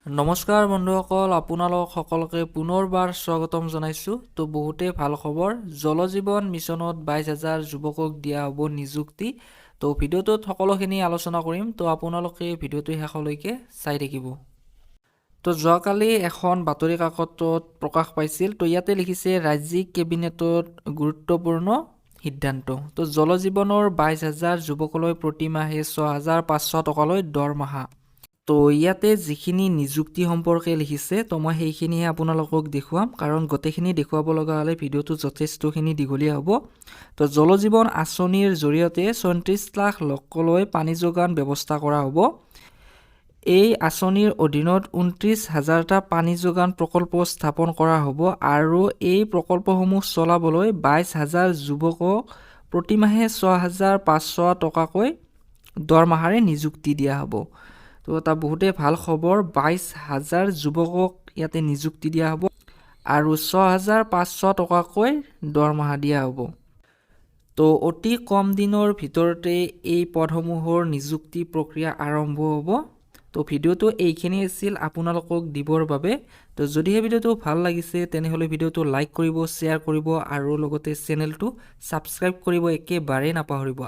নমস্কাৰ বন্ধুসকল, আপোনালোক সকলোকে পুনৰবাৰ স্বাগতম জনাইছোঁ। তো বহুতেই ভাল খবৰ, জল জীৱন মিছনত 22 হাজাৰ যুৱকক দিয়া হ'ব নিযুক্তি। তো ভিডিঅ'টোত সকলোখিনি আলোচনা কৰিম, তো আপোনালোকে ভিডিঅ'টো শেষলৈকে চাই থাকিব। তো যোৱাকালি এখন বাতৰি কাকতত প্ৰকাশ পাইছিল। তো ইয়াতে লিখিছে, ৰাজ্যিক কেবিনেটত গুৰুত্বপূৰ্ণ সিদ্ধান্ত। তো জল জীৱনৰ 22 হাজাৰ যুৱকলৈ প্ৰতিমাহে 6500 টকালৈ দৰমহা। তো ইয়াতে যিখিনি নিযুক্তি সম্পৰ্কে লিখিছে, তো মই সেইখিনিহে আপোনালোকক দেখুৱাম, কাৰণ গোটেইখিনি দেখুৱাব লগা হ'লে ভিডিঅ'টো যথেষ্টখিনি দীঘলীয়া হ'ব। তো জল জীৱন আঁচনিৰ জৰিয়তে 36 লাখ লোকলৈ পানী যোগান ব্যৱস্থা কৰা হ'ব। এই আঁচনিৰ অধীনত 29 হাজাৰটা পানী যোগান প্ৰকল্প স্থাপন কৰা হ'ব আৰু এই প্ৰকল্পসমূহ চলাবলৈ 22 হাজাৰ যুৱকক প্ৰতিমাহে 6500 টকাকৈ দৰমহাৰে নিযুক্তি দিয়া হ'ব। তো এটা বহুতেই ভাল খবৰ, 22 হাজাৰ যুৱকক ইয়াতে নিযুক্তি দিয়া হ'ব আৰু 6500 টকাকৈ দৰমহা দিয়া হ'ব। তো অতি কম দিনৰ ভিতৰতে এই পদসমূহৰ নিযুক্তি প্ৰক্ৰিয়া আৰম্ভ হ'ব। তো ভিডিঅ'টো এইখিনি আছিল আপোনালোকক দিবৰ বাবে। তো যদিহে ভিডিঅ'টো ভাল লাগিছে, তেনেহ'লে ভিডিঅ'টো লাইক কৰিব, শ্বেয়াৰ কৰিব আৰু লগতে চেনেলটো ছাবস্ক্ৰাইব কৰিব একেবাৰেই নাপাহৰিব।